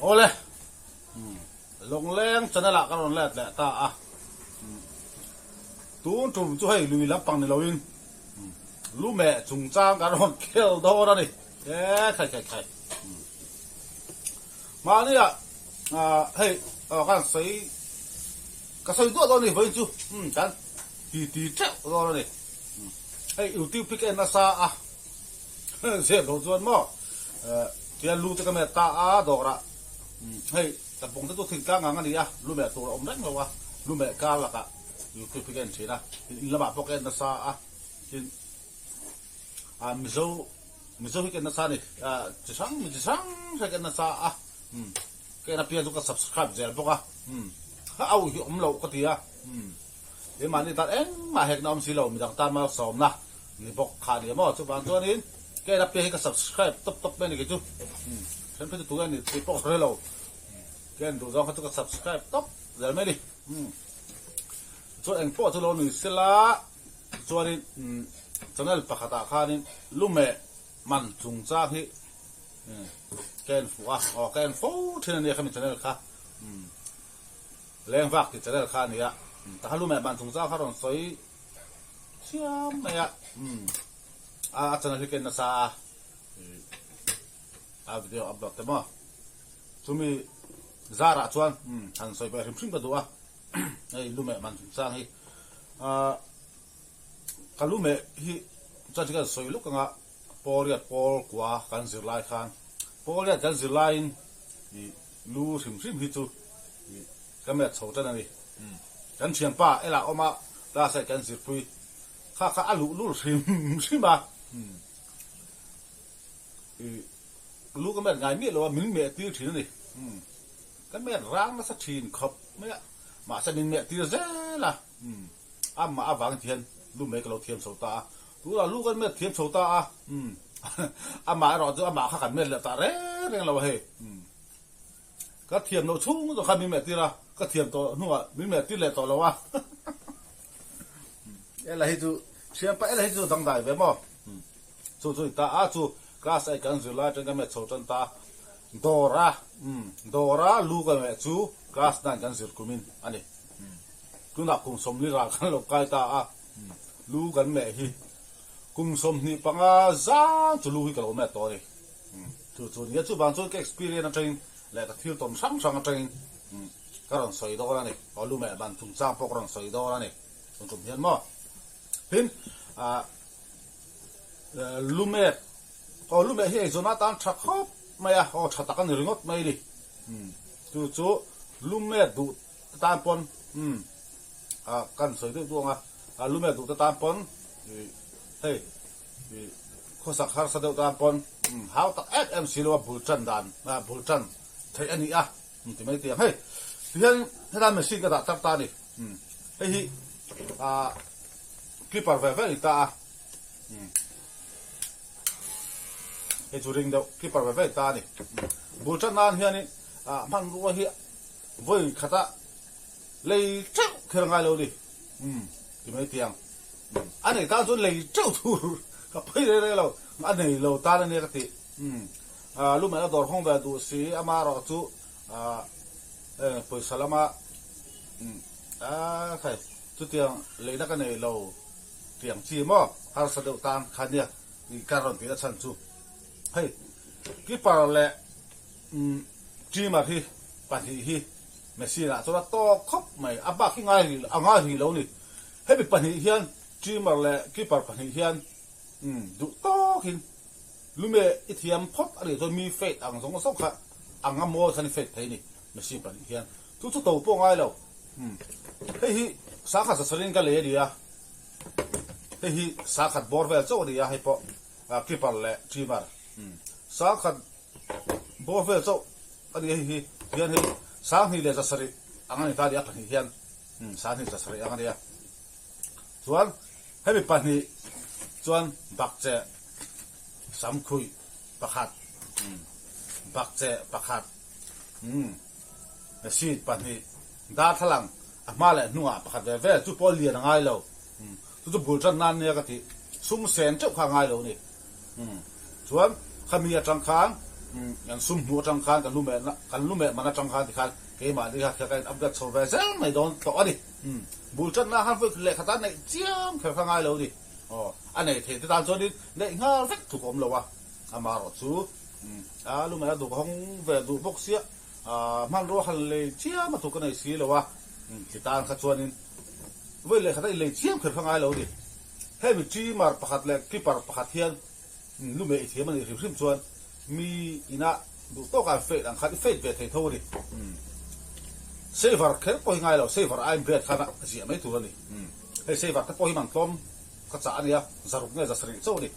Awle, Lawngleng channel ah ka rawn let leh ta a, tun tum chu hei lui lampang ni loin lumeh chungchang kan rawn khel dawn a ni, e khai khai khai. Mahni ah hei kan sawi ka sawi duah dawn a ni vawiin chu kan ti ti teuh dawn a ni, hei youtube hi ka en nasa a. Zep lo chuan maw tian lu te ka met ta a dawrah hei ka pawng te chu thingtlang ang a ni a, lu meh tur a awm reng lo a, lu meh kar lakah youtube hi ka en thin a, tin in lamah pawh ka en nasa a, tin ah mizo mizo hi ka en nasa a ni, chi hrang mi chi hrang hrang ka en nasa a, ka en apiang chu ka subscribe zel bawk a, au hi awm loh ka ti a. Keimahni tan engmah hekna awm si lo, midang tan malsawmna ni bawk kha a ni maw? Chuvang chuanin ka en apiang hi ka subscribe tawp tawp mai a ni kei chu. Then phei chu tunge ni tih pawh ka hre lo. Ka en duh zawng kha chu ka subscribe tawp zel mai a ni. Chuan engpawh chu lo ni sela, chuanin channel pakhatah khanin lumeh man chungchang hi ka en fuh a, aw ka en fo thin a nia khami channel kha. Leng vak tih channel kha a nia. Ta kha lumeh ban chungchang kha rawn sawi chiam mai a. A channel hi ka en nasa a. A video upload te maw. Chumi zarah chuan han sawi ve hrim hrim ka duh a. Hei lumeh ban chungchang hi. Ka lumeh hi chuan chu kan sawi luk anga Pawlriat pawl kua kan zir lai khan Pawlriat kan zir laiin lu hrim hrim hi chu ka met chho tan a ni. Kan thianpa elah awm a class ah kan zirpui kha kha a luh lul hrim hrim a. Lu ka met ngai miah lo a, min meh tir thin a ni. Ka met rang nasa thin khawp mai a, mahse min meh tir zel a. Amah avang hian lu mai ka lo thiam chho ta a, tunah lu kan met thiam chho ta a, amah erawh chu amah kha kan met leh ta reng reng lo a hei. Ka thiam loh chhung zawng khan min meh tir a, ka thiam tawh hnuah min meh tir leh tawh lo a. Ela hi chu thianpa ela hi chu dangdai ve maw? Chu chu ni ta a, chu class eight kan zir lai atang ka met chho tan ta a, Dawra Dawra lu ka meh chu class nine kan zir kumin a ni. Tunah kum sawmli ral kan lo kai ta a, lu kan meh hi kum 25 zan chu lu hi ka lo meh tawh a ni. Chu chu nia chuvang chuan ka experience atangin leh ka thil tawn hrang hrang atangin ka rawn sawi dawn a ni. Aw lu meh ban chungchang pawh ka rawn sawi dawn a ni tun tum hian maw. Tin ah lu mek aw lu meh hi eizawn atan tha khawp mai a, aw tha tak a ni ringawt mai a ni. Chu chu lu mek duh te tan pawn ah kan sawi deuh duh ang a, lu mek duh te tan pawn hei Khawsak harsa deuh tan pawn hau tak em em si lo a bul tan dan bul tan theih a ni a ti mai tiang hei tihian hetlai machine ka dah tar ta a ni hei hi ah clipper ve ve a ni ta a hei chu ring deuh clipper ve ve a ni ta a ni bul tan nan hianin ah hmanrua hi vawi khata lei teuh kher ngai lo a ni ti mai tiang. A nei tan chuan lei teuh tur ka phei reng reng lo, a nei lo tan a nia ka ti. Lu meh a dawr hawng ve duh si, ama erawh chu pawisa lama khai chutiang leina ka nei lo tiang chi maw harsa deuh tan kha nia ka rawn tihna chhan chu. Hei keeper leh trimmer hi pahnih hi machine ah chuan a tawk khawp mai, a bak hi a ngai rih lo a ni. Hemi pahnih hian trimmer leh keeper pahnih hian duh tawkin lume i thiam phawt a nih chuan mi fade ang zawng zawng kha ang a mawi khan i fade thei a ni machine pahnih hian chu chu to pawh ngai lo. Hei hi sangkhat zasarin ka lei a ni a, hei hi sangkhat bawr vel chauh a ni a hei pawh keeper leh trimmer sangkhat bawr vel chauh a ni a hei hi hian hei sanghnih leh zasarih ang a ni ta a ni a pahnih hian. 20 70 ang a nia. Chuan hemi pahnih chuan bakcheh samkhuih pakhat, bakcheh pakhat, seat pahnih, darthlalang a hma leh hnungah pakhat ve vel chu pawh lian a ngai lo. Chu chu bul tan nan nia ka tih. Sum sen teuh kha a ngai lo a ni. Chuan khami atang khan Kan sum hmuh atang khan kan lu meh kan lu meh man atang khan tikhan keimahni kha kha ka in upgrade chho ve zel mai dawn tawh a ni. Bul tanna khan vawi lehkha tan neih chiam kher kha ngai lo a ni. Aw, a nei thei te tan chuanin neih nghal vek thuk a awm lo a, amaherawh chu a lu meh a duh ka hawng ve duh bawk sia, hmanrua han lei chiam a thuk ka nei si lo a, ti tan kha chuanin vawi lehkha tan inlei chiam kher kha ngai lo a ni. Hemi trimmer pakhat leh clipper pakhat hian Lu meh i thiam a nih hrim hrim chuan mi inah duh tawkah an fade ang khan i fade ve thei tho a ni. Saver kher pawh hi ngai lo, saver aiin bread khan a ziah mai tur a ni. Hei saver te pawh hi man tlawm ka chah a nia, zaruk nge zasarih chauh a ni.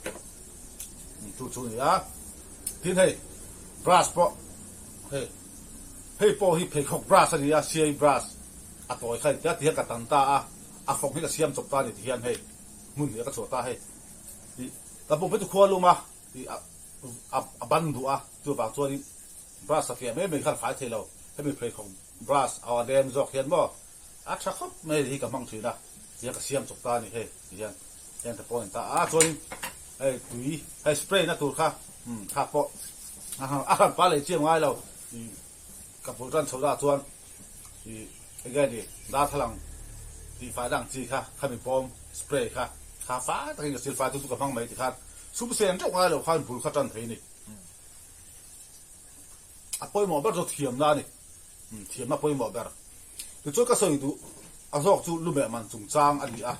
Chu chu a ni a. Tin hei brush pawh hei hei pawh hi pheikhawk brush a ni a, siai brush a tawi kha a ni tia tihian ka tan ta a, a fawng hi ka siam chawp ta a ni tihian hei hmun hnih a ka chhuah ta hei. Tih ka pum hi chu khua lum a tih a ban duh a, chuvang chuanin brush satliah mai mai khan fai thei lo, hemi pheikhawk brush a lem zawk hian maw a tha khawp mai hi ka hmang thin a, tihian ka siam chawp ta a ni hei tihian heng te pawh a ni ta a, chuanin hei tui hei spray na tur kha umm kha pawh a hran pa lei chiam ngai lo ih ka bul tan chho dah chuan ih enge ni darthlalang tihfai dang chi kha khami bawm spray kha kha fai takin ka silfai chu chu ka hmang mai tikhan sum sen teuh ngai lo khan bul kha tan thei a ni. A pawimawh ber chu thiamna a ni, thiamna pawimawh ber. Tichuan ka sawi duh a zawk chu lumeh man chungchang a ni a,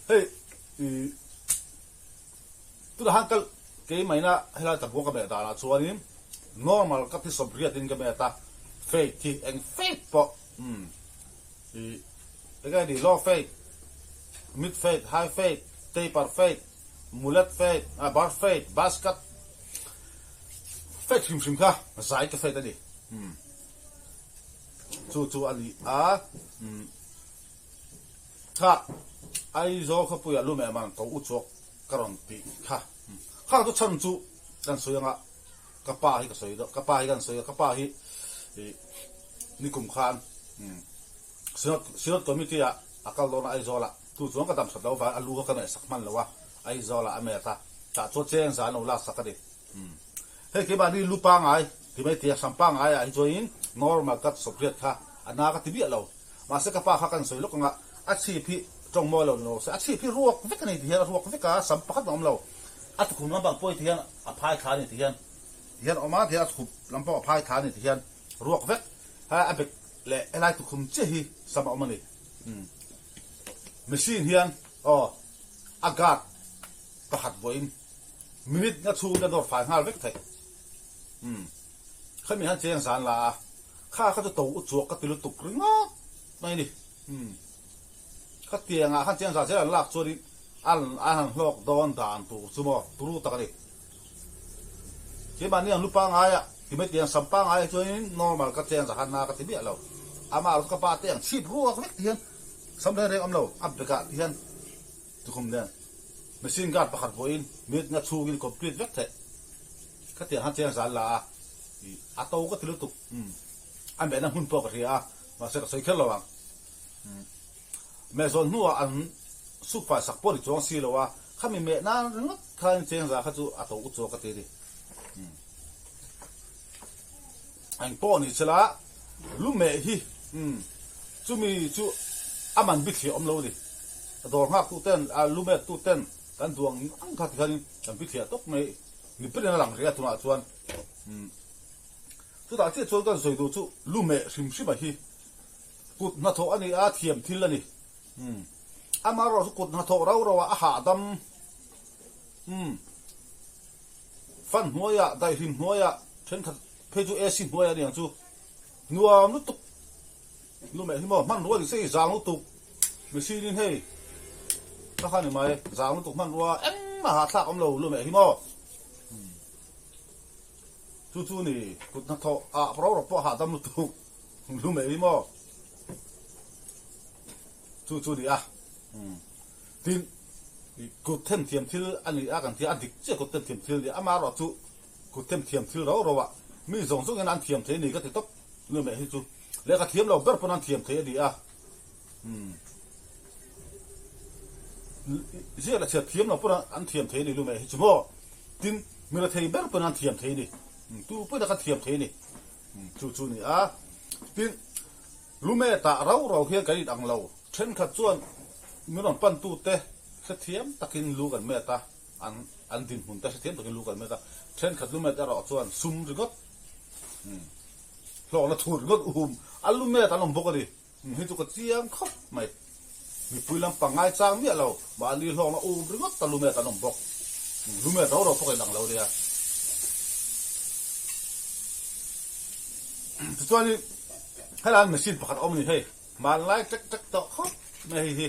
hei ih Tunah khan ka keimaina helai tlangbuang ka meh danah chuanin normal ka thi sawmriatin ka met a, fade hi eng fade pawh umm ih eng nge ni low fade, mid fade, high fade, taper fade, mullet fade, ah bar fade, buzz cut fade hrim hrim kha zai ka fade a ni umm chu chu a ni a umm. Kha Aizawl khawpuiah lu meh man ko u chuak ka rawn tih kha. Kha chu chhan chu kan sawi anga ka pa hi ka sawi deuh, ka pa hi kan sawi a, ka pa hi ih nikum khan Synod Synod Committee ah a kal dawn a Aizawl ah, chu chuan ka dam that loh avangin a lu kha ka meh sak hman lo a, Aizawl ah a met a, tah chuan cheng zan lo lak sak a ni. Hei keimahni lu pangai ti mai tia hram pangai ah hi chuanin normal cut sawpriat kha a na ka ti miah lo. Mahse ka pa kha kan sawi lawk anga a chhip hi tawng mawi lo ni lo se a chhip hi ruak vek a ni ti hian a ruak vek a sam pakhat mah a awm lo. A tukhum lampang pawh hi ti hian a phai thla a ni ti hian ti hian a awm a ti hian a tukhum lampang a phai thla a ni ti hian ruak vek helai a bek leh helai tukhum chiah hi sam a awm a ni. Machine hian aw a guard pakhat vawiin Minute nga chhungin a dawr fai nghal vek theih. Umm. Khami han cheng zan la a, kha kha chu to u chuak ka ti lutuk ringawt mai ni. Umm. Khatiangah khan cheng zan zel an lak chuanin an an han hlawk dawn dan tur chu maw turu tak a ni. Keimahni ang lu pangaia ti mai tiang sam pangaia chuanin normal ka cheng zah khan na ka ti miah lo. Amah erawh chu ka pa te ang chhip ruak vek ti hian sam reng reng awm lo a bekah ti hian Tukhum nen machine guard pakhat vawiin minute nga chhungin complete vek theih. Khatiang khan chiang zal la a, ih a to ka ti lutuk. Umm a mehna hmun pawh ka hria a, mahse ka sawi kher lo ang. Umm meh zawn hnuah an suk fai sak pawh ni chuang si lo a, khami meh nan ringawt khan chiang zal kha chu a to u chuak ka ti a ni. Umm eng pawh ni sela lu meh hi umm chumi chu a man bithliah awm lo a ni. A dawr nghak tu ten a lu mek tu ten kan duh ang ang kha tikhanin kan bithliah tawk mai ni berin a lang rih a tunah chuan umm chutah chiah chuan kan sawi duh chu lu meh hrim hrim a hi kut hnathawh a ni a thiam thil a ni umm amaherawhchu chu kut hnathawh rau rau ah a hahdam umm. Fan hnuaiah, daihlim hnuaiah, thenkhat phei chu AC hnuaiah a ni ang chu. Nuam lutuk nu meh hi maw, hmanrua ni se hi zang lutuk machine in hei kha kha ni mai, zang lutuk hmanrua engmah hahthlak awm lo lu meh hi maw. Chu chu ni kut hnathawh ah ro ro pawh hahdam lutuk lu meh hi maw. Chu chu ni a. Tin, kut themthiam thil a ni a kan ti a, a dik chiah kut themthiam thil a ni a, amaherawh chu kut themthiam thil rau rau ah mi zawng zawng hian an thiam thei a ni ka ti tawp nu meh hi chu lehkha thiam lo ber pawn an thiam thei a ni a, umm ziak leh chhiat thiam lo pawn an thiam thei a ni nu meh hi chu maw. Tin. Mi rethei ber pawn an thiam thei a ni. Tu pawhin a kan thiam thei a ni. Chu chu a ni a. Tin, lumetah rau rau hian kan in ang lo. Thenkhat chuan min rawn pantute hrethiam takin lu kan met a, an an dinhmun te hrethiam takin lu kan met a. Thenkhat lumet erawh chuan sum ringawt, hlawkna thu ringawt um a lumet an awm bawk a ni. Hei chu ka chiang khawp mai. Mipui lampang ngaichang miah lo, mahni hlawkna um ringawt ta lumet an awm bawk. Lumet rau rau pawh ka inang lo nia. Tichuanin helaiah machine pakhat a awm a ni hei. Hmanlai tek tek tawh khawp mai hei hi.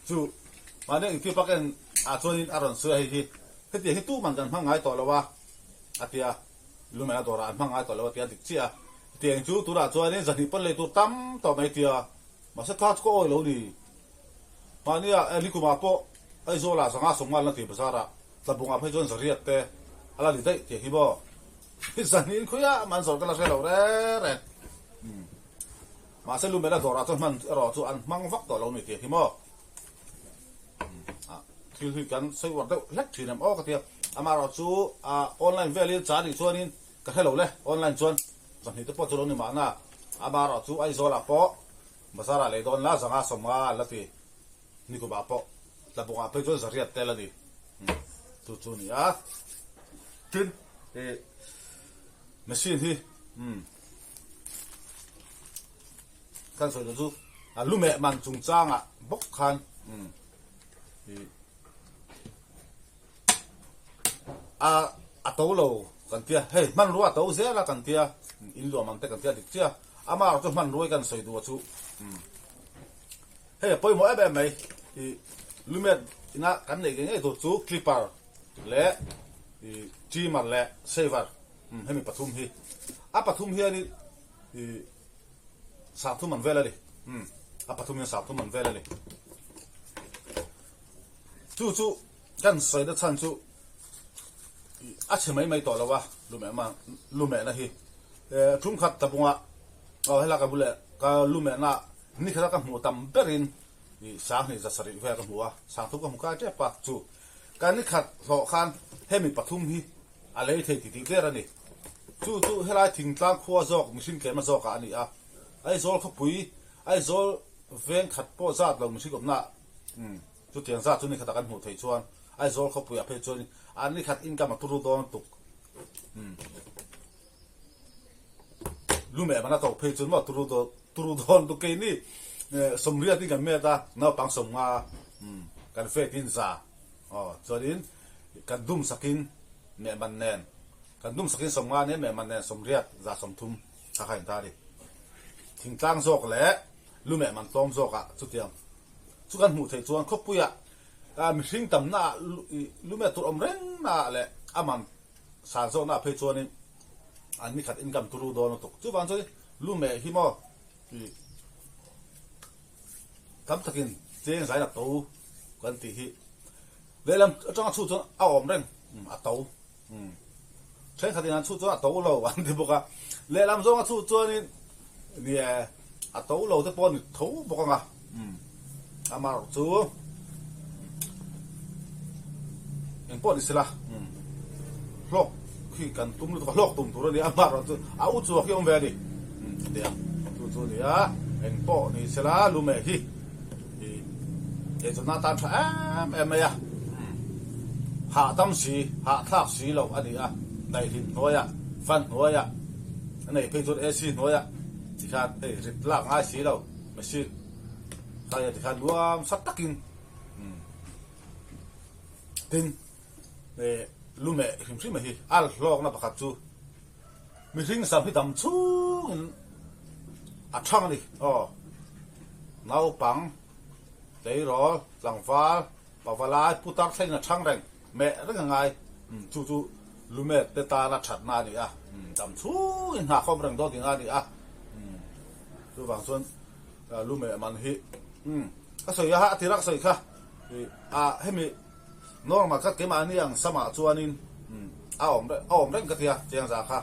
Chu mahni engti pak en ah chuanin a rawn sawi a hei hi. Hetiang hi tuman kan hmang ngai tawh lo a, a ti a. Lumena dawrah an hmang ngai tawh lo a ti a dik chiah a. Hetiang chu tunah chuanin zahnih pawn lei tur tam tawh mai tia. Mahse kha chu ka awi lo ni. Mahnia eh nikumah pawh Aizawlah zanga sawmngalna tih bazarah Tlabungah phei chuan zariat te a la ni daih tih hi maw. Zahnihin khawiah mah an zawrh ka la hre lo reng reng. Mahse Lumena dawrah chuan hman erawh chu an hmang vak tawh lo ni tih hi maw. Thil hi kan sawi uar deuh hlek thin em aw ka tia. Amaherawh chu online velin cha nih chuanin ka hre lo le, online chuan zahnih te pawh chu lo ni mahna. Amaherawh chu Aizawlah pawh bazar ah lei dawn la zanga sawmnga an la ti. Nikumah pawh Tlabungah phei chuan zariat tel a ni. Chu chu a ni a. Tin, machine hi kan sawi duh chu a lumeh man chungchangah bawk khan a a to lo kan tia hei hmanrua a to zel a kan tia in luah man te kan tia dik chiah a amah erawh chu hmanrua hi kan sawi duh a chu hei a pawimawh em em mai ih lumet ina kan neih ngei ngei tur chu clipper leh ih trimmer leh shaver hemi pathum hi a pathum hianin ih Sangthum an vel a ni. Umm, a pathum hian sangthum an vel a ni. Chu chu kan sawina chhan chu a chhe mai mai tawh lo a, lumehma lumehna hi. Eh, ṭhumkhat tlabunga aw helai ka bul eh ka lumehna nikhata ka hmuh tam berin ih sanghnih za sarih vel ka hmu a, sangthum ka hmu kai ṭep a chu. Ka nikhat hlawh khan hemi pathum hi A lei thei titih tler a ni. Chu chu helai thingtlang khua zawk mihring tlema zawkah a ni a. Aizawl khawpui, Aizawl veng khat pawh zat lo mihring awmna umm chutiang zat chu ni khatah kan hmuh theih chuan Aizawl khawpuiah phei chuan an ni khat income a turu dawn tuk umm lumeh man a to phei chuan maw turu dawn turu dawn tuk keini sawmriat in kan met a naupang sawmnga umm kan fet in za aw chuanin Kan dum sakin mehman nen, kan dum sakin sawmnga nen mehman nen sawmriat 30 kha kha inta a ni. Thingtlang zawk leh lu mehman tlawm zawkah chutiang chu kan hmuh theih chuan khawpuiah mihring tamnaah lu meh tur awm rengnaah leh a man san zawknaah phei chuanin an nikhat income turu dawn lutuk. Chuvang chuan lu meh hi maw tam takin cheng zain a to kan tih hi. Lehlam atanga chhut chuan a awm reng, a to. Thenkhatin an chhut chuan a to lo an ti bawk a. Lehlam zawnga chhut chuanin nie a to lo te pawh a ni tho bawk ang a. Amaherawh chu eng pawh ni sela hlawk khi kan tum lutuk a, hlawk tum tur a ni a, amaherawh chu a u chuak hi a awm ve a ni. Tia chu chu a ni a, eng pawh ni sela lumeh hi. Ih eichawhna atan tha em em mai a, hahdam si, hahthlak si lo a ni a, daihlim hnuaiah, fan hnuaiah, a nei phei chuan AC hnuaiah tikhan hei rit lak ngai si lo machine kha nia tikhan nuam sat takin tin eh lumeh hrim hrim a hi a hlawkna pakhat chu Mihring sam hi dam chhungin a thang a ni. Aw, naupang, tleirawl, tlangval, pavalai, putar thlengin a thang reng, meh reng a ngai. Chu chu lumet te tana thatna a ni a, dam chhungin nghahkhawm reng dawn tihna a ni a. Chuvang chuan lumeh man hi ka sawi a, a tirah ka sawi kha hemi Normal kha keimahni ang samah chuanin a awm a awm reng ka tia chiang za kha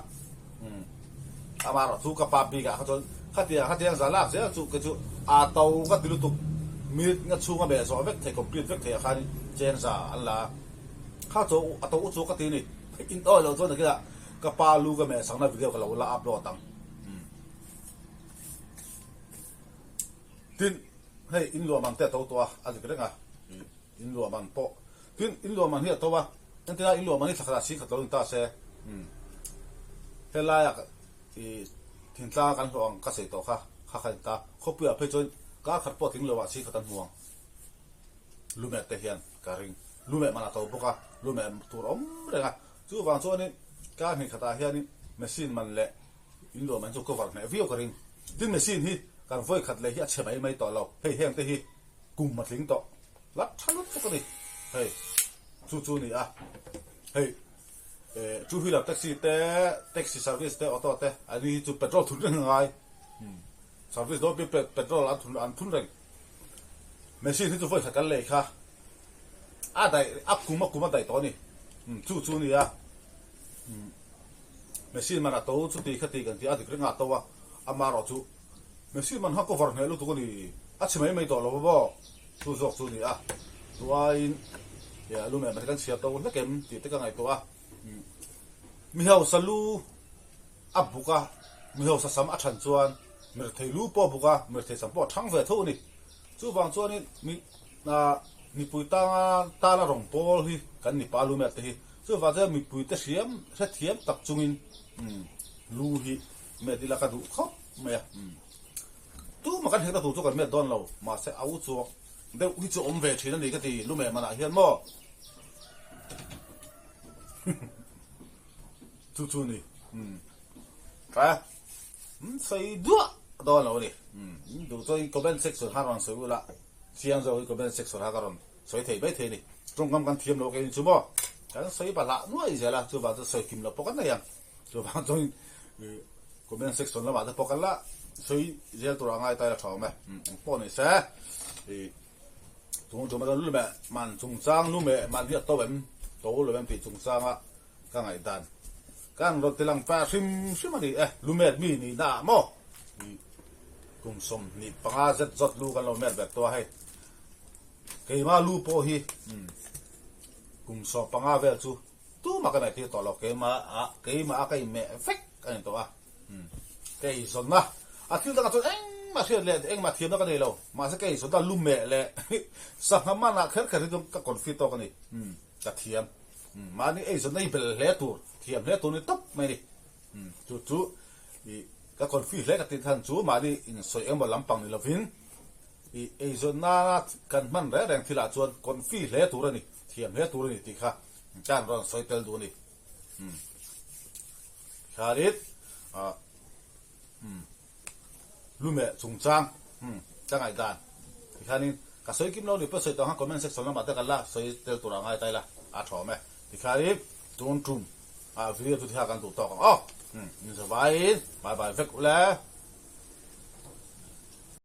amaherawh chu ka pa bikah kha chuan khatiang khatiang za lak zel chu kei chu a to ka ti lutuk minute nga chhunga beh zawh vek thei complete vek thei ah khanin. Chengza an la a, kha chu a to u chu ka ti ni, in awi loh chuan nakinah ka pa lu ka meh sakna video ka lo la upload ang. Tin, hei in luah man te a to tawh a, a dik reng a, in luah man pawh, tin in luah man hi a to a, entirah in luah man hi thla khatah sing khat lo ni ta se, helaiah i thingtlang a kan hlawh ang ka sawi tawh kha, kha kha a ni ta, khawpuiah phei chuan kar khat pawh tling loah sing khat an hmu ang. Lumeh te hian ka ring. Lumeh man a to bawk a, lumeh tur a awm reng a. Chuvang chuanin kar hnih khatah hianin machine man leh in luah man chu cover hneh viau ka ring. Tin machine hi kan vawi khat leh hi a chhe mai mai tawh lo. Hei heng te hi kum a tling tawh la tha lutuk a ni. Hei chu chu a ni a. Hei two wheeler taxi te, taxi service te, auto te an ni hi chu petrol thun reng a ngai. Service dawn pian petrol an thun reng. Machine hi chu vawi khat kan lei kha a daih a kum a kum a daih tawh a ni chu chu a ni a machine man a to chuti kha ti kan tih a dik reng a to a amaherawh chu machine man kha cover hneh lutuk a ni a chhe mai mai tawh lo a maw chu zawk chu a ni a chuaiin lu meh mai kan chhiar to hlek em tih te ka ngaihtuah a mi hausa lu A buk a, mi hausa sam a than chuan mirthei lu pawh a buk a, mirthei sam pawh a thang ve tho a ni. Chuvang chuanin mi mipui tanga tana rawng pawl hi kan ni pa lu mek te hi. Chuvang chuan mipui te hriam hrethiam tak chungin lu hi met ila ka duh khawp mai a. Tumah kan hekna tur chu kan met dawn lo, mahse a u chuak deuh hi chu awm ve thin a ni ka ti lu meh manah hian maw. Chu chu ni. Umm. Tha. Umm sawi duah dawn lo a ni. Umm duh chuan comment section khan rawn sawi ula chiang zawk hi comment section kha ka rawn sawi thei mai thei a ni. Tawngkam kan thiam lo kei ni chu maw. Kan sawi bahlah nuai zel a chuvang chuan sawi kim loh pawh kan nei ang. Chuvang chuan comment section lamah te pawh kan la sawi zel tur a ngai ta ila tha awm e. Umm eng pawh ni se. Ih chung chung lu meh man chungchang lu meh man hi a to em to lo em tih chungchanga Ka ngaihdan kan rawn ti lang ta hrim hrim a ni e, lumet mi nihna ah maw kum 25 zet zawt lu kan lo met ve tawh a hei, keima lu pawh hi kum 15 vel chu tumah ka ngaihtir tawh lo, keima ah keimah a ka inmeh vek a ni tawh a, ka eizawnna a thil dangah chuan engmah hriat leh engmah thiamna ka nei lo, mahse ka eizawnna lumeh leh sangha manah kher kher hi chu ka confi tawk a ni. Ka thiam. Mahni eizawnna hi bel hle tur, thiam hle tur ni tawp mai a ni. Chu chu i ka confi hle ka tih chhan chu mahni insawi engemaw lampang ni lovin i eizawnna kan hman reng reng thilah chuan confi hle tur a ni, thiam hle tur a ni tih kha ka han rawn sawi tel duh a ni. Tikhanin Lumeh chungchang ka ngaihdan tikhanin ka sawi kim lo ni pawh sawi tawh ang comment section lamah te kan la sawi tel tur a ngai ta ila a tha awm e tikhanin tun tum ah video chu tikha kan duh tawk ang aw in zavaiin bye bye vek ule.